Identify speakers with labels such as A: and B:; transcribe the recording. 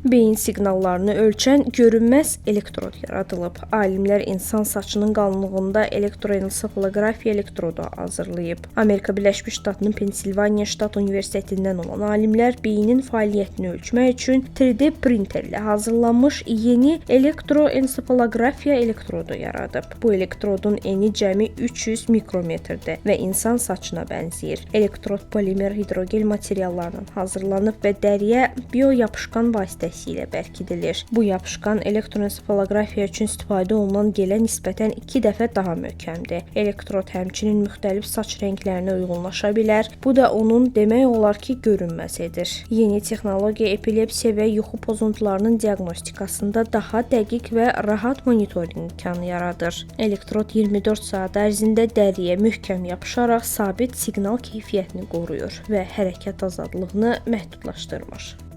A: Beyin siqnallarını ölçən görünməz elektrod yaradılıb. Alimlər insan saçının qalınlığında elektroensefaloqrafiya elektrodu hazırlayıb. Amerika Birləşmiş Ştatının Pensilvaniya Ştat Universitetindən olan alimlər beynin fəaliyyətini ölçmək üçün 3D printerlə hazırlanmış yeni elektroensefaloqrafiya elektrodu yaradıb. Bu elektrodun eni cəmi 300 mikrometrdir və insan saçına bənzəyir. Elektrod polimer hidrogel materiallarından hazırlanıb və dəriyə bioyapışqan vasitəsilə bərkidilir. Bu yapışqan elektroensefaloqrafiya üçün istifadə olunan gelə nisbətən 2 dəfə daha möhkəmdir. Elektrod həmçinin müxtəlif saç rənglərinə uyğunlaşa bilər. Bu da onun demək olar ki, görünməz edir. Yeni texnologiya epilepsiya və yuxu pozuntularının diaqnostikasında daha dəqiq və rahat monitorinq imkanı yaradır. Elektrod 24 saat ərzində dəriyə möhkəm yapışaraq sabit siqnal keyfiyyətini qoruyur və hərəkət azadlığını məhdudlaşdırmır.